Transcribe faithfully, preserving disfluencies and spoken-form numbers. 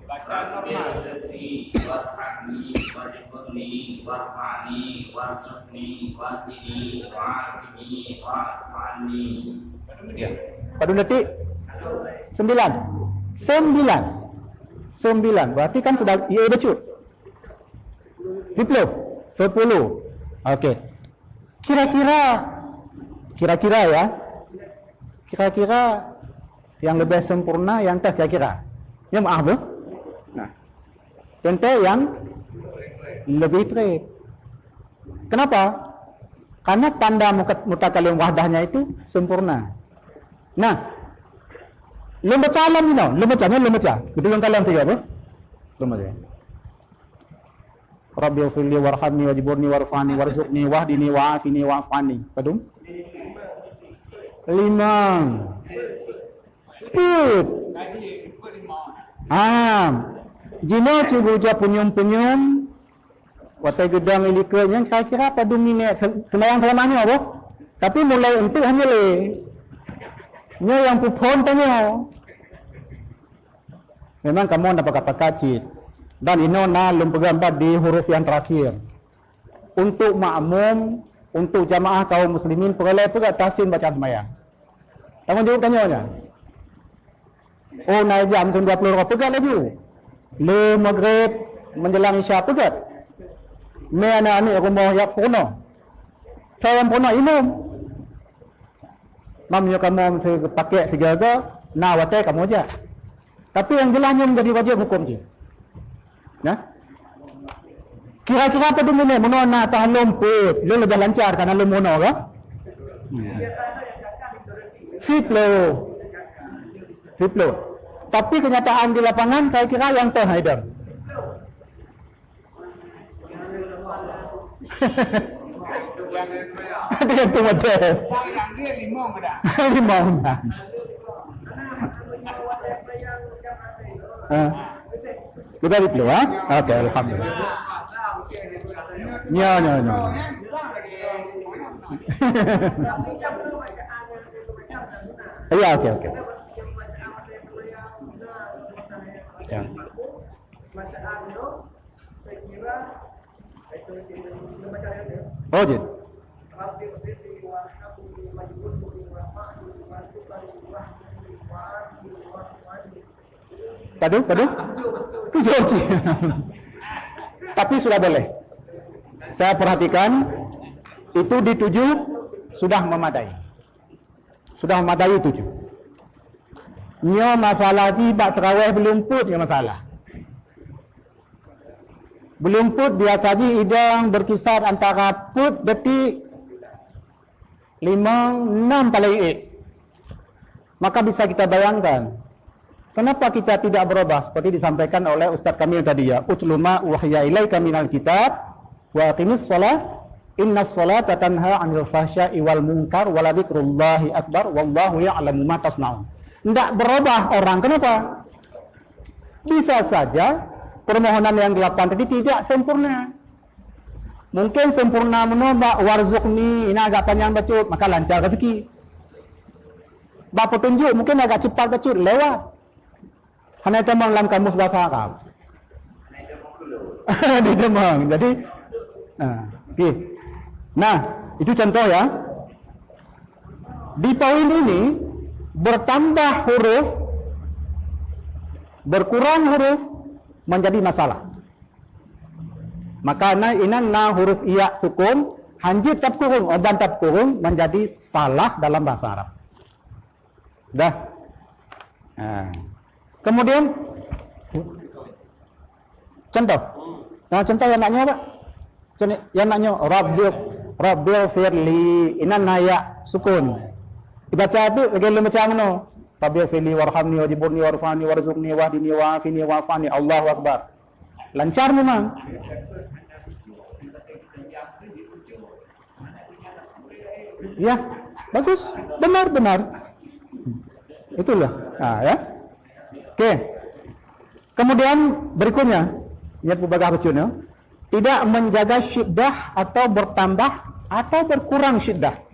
Bacaan normal. Rabbi rizqi warhamni warzuqni wahfani warzuqni wahdini wa'afini wa'fu anni. Padum detik? Sembilan. Sembilan. Sembilan. Berarti kan sudah iya bacut. Sepuluh. Sepuluh. Okey. Kira-kira, kira-kira ya, kira-kira yang lebih sempurna yang teh kira-kira. Ya maaf tu. Nah. Teuntée yang lebih treb. Kenapa? Karena tanda muka- mutakalim wahdahnya itu sempurna. Nah, lôn baca lom inoe, lôn baca, nyoe lôn baca. Beutôi lôn kalon sigoe apa? Lôn baca. Rabbi firli warhamni wajburni warfani warzuqni wahdini wa'afini wa'fu anni. Padum? Limong. Peuet. Ha. Jinoe cuba uja punyueng-punyueng. Watée geudong ilikot nyan kira-kira padum minét se- sembahyang seulama nyoe boh. Tapi mulai enteuk hana lé. Nyoe nyang peuphon tanyoe. Memang kamoe na pakat-pakat cit. Dan inoe na lôn peugah di huruf yang terakhir. Untuk makmum, untuk jamaah kaum muslimin, peureulée peugah tahsin bacaan seumayang. Tanggong jaweueb tanyoe nyan. Oh, na jam dua puluh rot peugah laju. Le maghrib menjelang isya peugah. Mé aneuk-aneuk rumoh yak peurunoe. Saya peurunoe imum. Mam nyoe kamoe meusti pakai sigaga, na watée kamoe jak. Tapi yang jelas nyoe menjadi wajib hukum jih. Nah. Kira-kira padum minét meunoe na tahlom peuet, lôn leubeh lancar kana lôn meunoe ka? Siploh. Siploh. Tapi kenyataan di lapangan saya kira yang teuh haidam. Ada yang tu ada. Limong dah. Ha. Sudah dipeluk, ha? Okey, alhamdulillah. Nyo, nyo, nyo. Ya, okey, okey. Ya. Oh, jin. Padu, padu. Tujuh, tujuh. Tapi sudah boleh. Saya perhatikan, itu di tujuh sudah memadai. Sudah memadai tujuh. Nyoe masalah jih bak terawih belum put nyoe masalah. Belum put biasa jih idang berkisar antara put detik limong, enam paling ék. Maka bisa kita bayangkan, kenapa kita tidak berubah seperti disampaikan oleh Ustaz Kamil tadi ya, "Utlu ma uhiya ilaika minal kitab, wa aqimis shalah, innas shalata tanha 'anil fahsya'i wal munkar, wa la dzikrullahi akbar, wallahu ya'lamu ma tasna'un." Ndak berubah orang. Kenapa? Bisa saja permohonan yang delapan tadi tidak sempurna. Mungkin sempurna meunoe bak warzuqni, ina agak panyang bacut, maka lancar rezeki. Bak petunjuk mungkin agak cepat bacut, lewat. Hana tamong lam kamus bahasa Arab. Ditamong. Jadi, nah, okey. Nah, itu contoh ya. Di poin ini, bertambah huruf, berkurang huruf menjadi masalah. Maka na inan na huruf iya sukun, hanjeuet tapeukurong, oban tapeukurong menjadi salah dalam bahasa Arab. Dah. Ha. Kemudian, contoh. Nah, contoh yang nak nyoe, Pak. Contoh yang nak nyoe, Rabbi, Rabbi firli. Inan na ya sukun. Dibaca tu lagi lom macam mana? Rabbi firli warhamni wajburni warfani warzuqni wahdini wa'afini wa'fani. Allahu Akbar. Lancar memang. Ya, bagus. Benar, benar. Itulah. Ha, ya. Okey. Kemudian berikutnya, nyang peubagah bacut nyoe, tidak menjaga syiddah atau bertambah atau berkurang syiddah.